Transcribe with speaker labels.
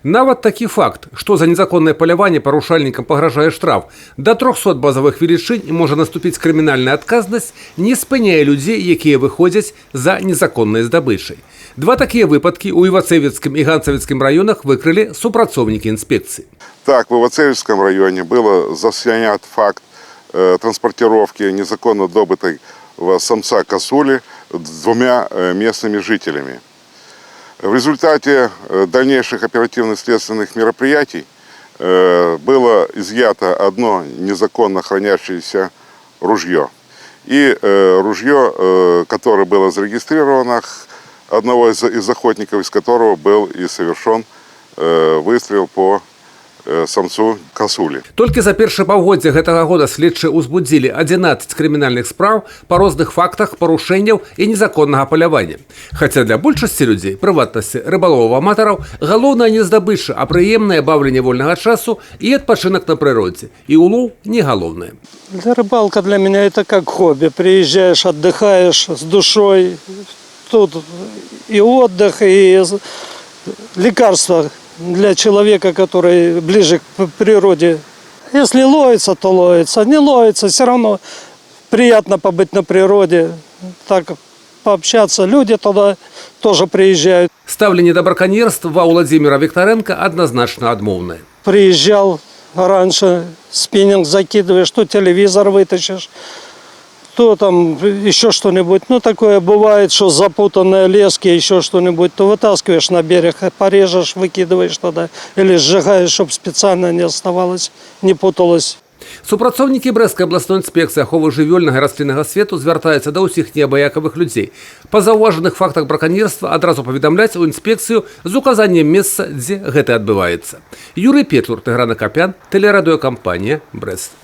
Speaker 1: Нават такі факт, што за незаконнае паляванне парушальнікам пагражае штраф да 300 базавых велічынь і можа наступіць крымінальная адказнасць, не спыняе людзей, якія выходзяць за незаконнай здабычай. Два такія выпадкі ў Івацэвіцкім і Ганцавіцкім раёнах выкрылі супрацоўнікі інспекцыі.
Speaker 2: Так, в Ивацевичском районе было заснят факт транспортировки незаконно добытой самца косули двумя местными жителями. В результате дальнейших оперативных следственных мероприятий было изъято одно незаконно хранящееся ружье. И ружье, которое было зарегистрировано одного из охотников, из которого был и совершен выстрел по самцу косули.
Speaker 1: Толькі за першае паўгоддзе гэтага года следчыя ўзбудзілі 11 крымінальных спраў па розных фактах парушэнняў і незаконнага палявання. Хаця для большасці людзей, прыватнасці рыбаловаў-аматараў, галоўнае не здабыча, а прыемнае баўленне вольнага часу і адпачынак на прыродзе. І улоў не галоўнае.
Speaker 3: Да, рыбалка для меня это как хобби. Приезжаешь, отдыхаешь с душой. Тут и отдых, и лекарство для человека, который ближе к природе. Если ловится, то ловится. Не ловится, все равно приятно побыть на природе, так пообщаться. Люди туда тоже приезжают.
Speaker 1: Стаўленне да браканьерства ва Уладзіміра Віктарэнка адназначна адмоўнае.
Speaker 3: Приезжал раньше, спиннинг закидываешь, то телевизор вытащишь, то там еще что-нибудь. Ну, такое бывает, что запутанные лески, еще что-нибудь, то вытаскиваешь на берег, порежешь, выкидываешь тогда или сжигаешь, чтобы специально не оставалось, не путалось.
Speaker 1: Супрацоўнікі Брэсцкай абласной інспекцыі аховы жывёльнага і расліннага свету звяртаюцца да ўсіх неабыякавых людзей. Па заўважаных фактах браканьерства адразу паведамляць у інспекцыю з указаннем месца, дзе гэта адбываецца. Юрый Петлур, Тыгран Акапян, тэлерадыёкампанія «Брэст».